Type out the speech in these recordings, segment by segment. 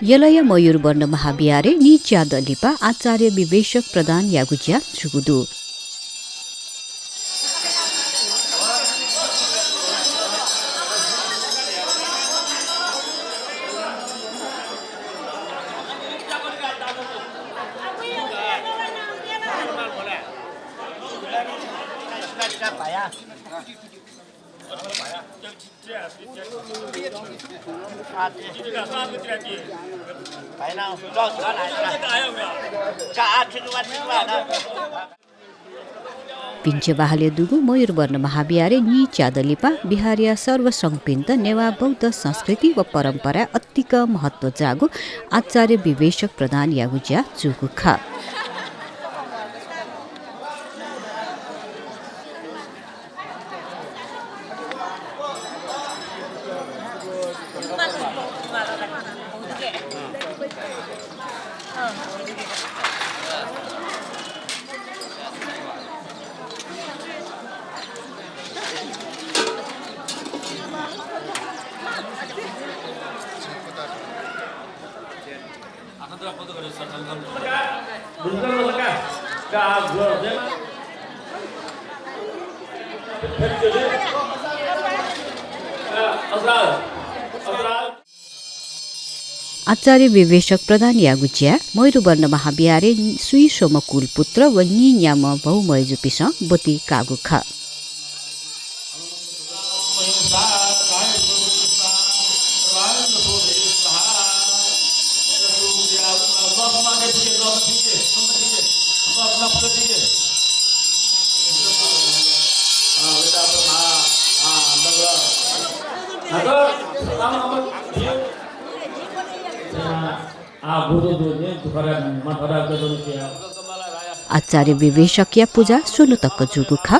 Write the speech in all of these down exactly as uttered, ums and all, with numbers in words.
यलया मयूरवर्ण महाविहारय् नीच्यादँ लिपा आचार्य विवेशक प्रधानयागु ज्या जूगु दु। भिंछ्यः बहालय् दुगु मयूरवर्ण महाविहारय् नीच्यादँ लिपा विहारया सर्वसंघपिन्त नेवाः बौद्ध संस्कृति व परम्पराय् अतिकं महत्व जाःगु आचार्य विवेशक प्रधानयागु ज्या जूगु खः। आचार्य विवेशक प्रधानयागु ज्या मयूरवर्ण महाविहारय् स्वीस्वम्ह कुलपुत्र व नीन्याम्ह भौमय्जुपिसं ब्वति काःगु खः। आचार्य विवेशकया पुजा स्वन्हु तक जूगु खः।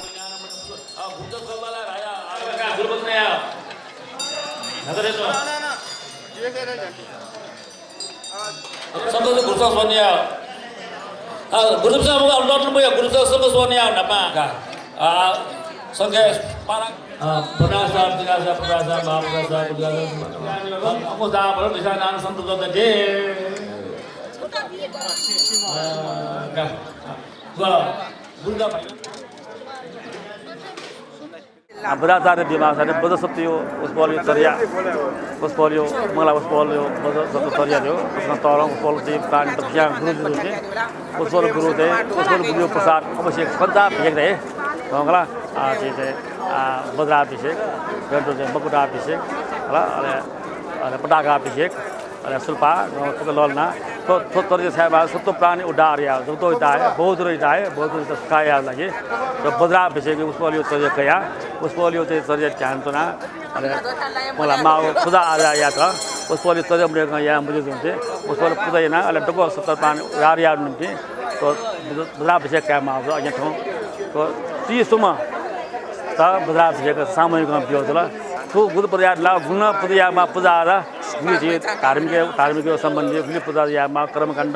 आ, बज्राचार्य विमासाने बज्रसत्वयो वसपोलयो चर्या, वसपोलयो, मंगला वसपोलयो बज्रसत्व चर्या दयो। उसनं तःधं वसपोल चाहिँ प्राणी तपियां गुरु जुजुसे, वसपोल गुरु चाहिँ, वसपोल गुरुयो प्रसाद अवश्य कन्चा भेक दे। मंगला, आ, चाहिँ, चाहिँ, आ, बज्राभिषेक, गन्टु चाहिँ मकुटाभिषेक, हला, अले, अले पताकाभिषेक, अले सुल्पा, अ, सुक ललना, थ्व, थ्व चर्या छाय् बा, सत्व प्राणी उद्धार या, जगतो हिताय, बहुतरो हिताय, बहुतरो हित सुखाय लागि। र बज्राभिषेक वसपोलयो चर्या कया, वसपोलयो चाहिँ चर्या ध्यान तना, अले मला माव पुजा आजा यात, वसपोलयो चर्या मुरे या मुरे जुन्ते, वसपोल पुजा याना, अले दक्व सत्व प्राणी उद्धार या निम्ति, थ्व बज्राभिषेक काय् माव अज्ञा थौं, थ्व तीसुम त बज्राभिषेक सामूहिक बियो जुल। थ्व गुरु पुजा यात ला, गुण पुजा या मा पुजा आजा, गुरु जी धार्मिक, धार्मिक सम्बन्धी गुरु पुजा या मा कर्मकाण्ड,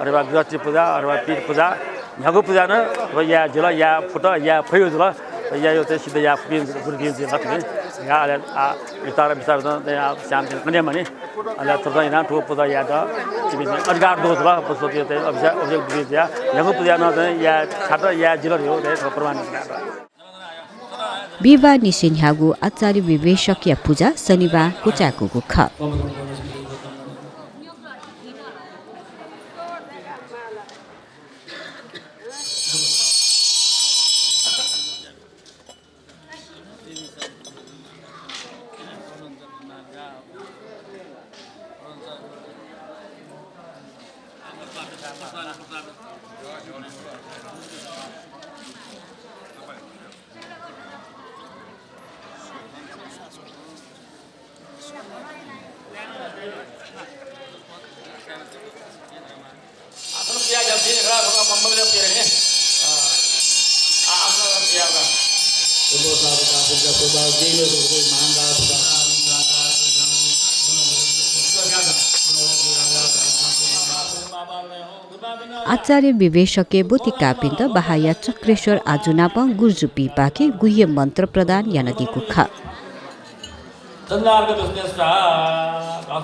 अथवा गृहस्थी पुजा, अथवा पीठ पुजा, न्ह्यागु पुजा न, अथवा या जुल, या फुत, या फयो जुल, या यो चाहिँ सिद्ध या फुपिं गुरु जी जुल, या, अले, आ, विस्तार, विस्तार, या, श्याम, कन्या मणि, अले थ्व चाहिँ याना थ्व पुजा यात, तिमी चाहिँ अधिकार दु जुल, वसपोलयो चाहिँ अभिषेक, अभिषेक विधि या, न्ह्यागु पुजा न चाहिँ या छात, या जुल यो, चाहिँ प्रमाण। विवाहनिसें न्ह्यागु आचार्य विवेशकया पुजा शनिबाः क्वचाय्कूगु खः। आचार्य विवेशकय् ब्वति काःपिन्त बहाःया चक्रेश्वर आजुनापं गुर्जुपिंपाखें गुह्य मन्त्र प्रदान यानादीगु खः। चन्द्रार्क विष्णु स्वाहा।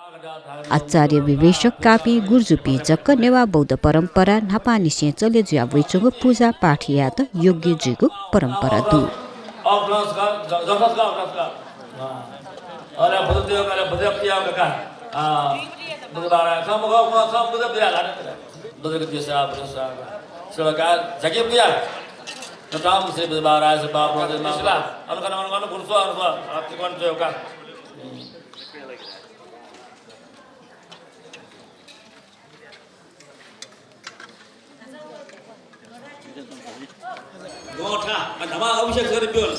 आचार्य विवेशक कापी गुर्जुपिं जक नेवाः बौद्ध परम्परा न्हापांनिसें चले जुया वइच्वंगु पूजा पाठ यायेत योग्य जुइगु परम्परा दु। गौंथा, अ, न्हापा अभिषेक सकेर ब्यूगु। अ,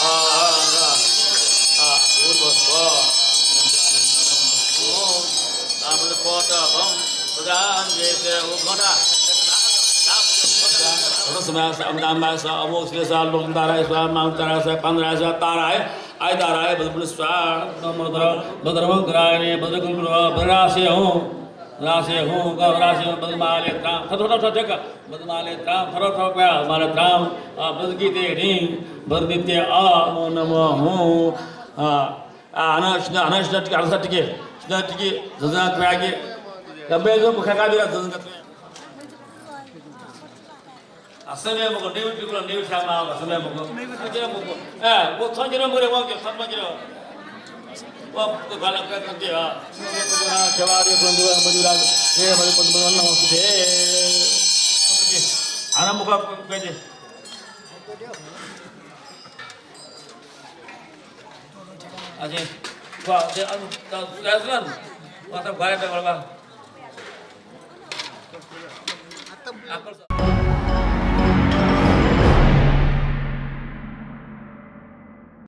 अ, अ, अ, अ, अ, अ, अ, समय अमोघ श्लेषा, अमोघ श्लेषा, लोकताराय स्वाहा, माताराय स्वाहा, पाण्डराय स्वाहा, ताराय आयताराय बज्रपुत्र स्वाहा। नमो बज्र-, बज्रवक्त्रायणे बज्रकुलपुत्र बज्रराशे हुँ, राशे हुँ, ग राशे हुँ, बज्रमाले त्रां, थ, थ, थ, थ, थ, बज्रमाले त्रां, थ, थ, थ, बज्रमाले त्रां, अ, बज्रगीते ह्रीं, बज्रदीप्ते अ, नमो नमः हुँ, अ, आ, हानं सिना, हानं सिना टिके, हानं सिना टिके, सिना टिके, झझां क्वय्‌के, गबय् जं मुखा काबिरा झझां क्वय्। आ, समय मखु, निगू टिकुलं निगू छ्याः माः, समय मखु। समय मखु। ए, व थन किलो मखु रे, व के, थन किलो। व, व बालक का करते, आ। सेवा रे, बंधु, मजुराज, हे हरि पद्म नमस्ते। आराम मुखा कइते। अझै, वा, अझै अरू त, त, त, वा, त, वा, त, वा, वा। आकर्षण।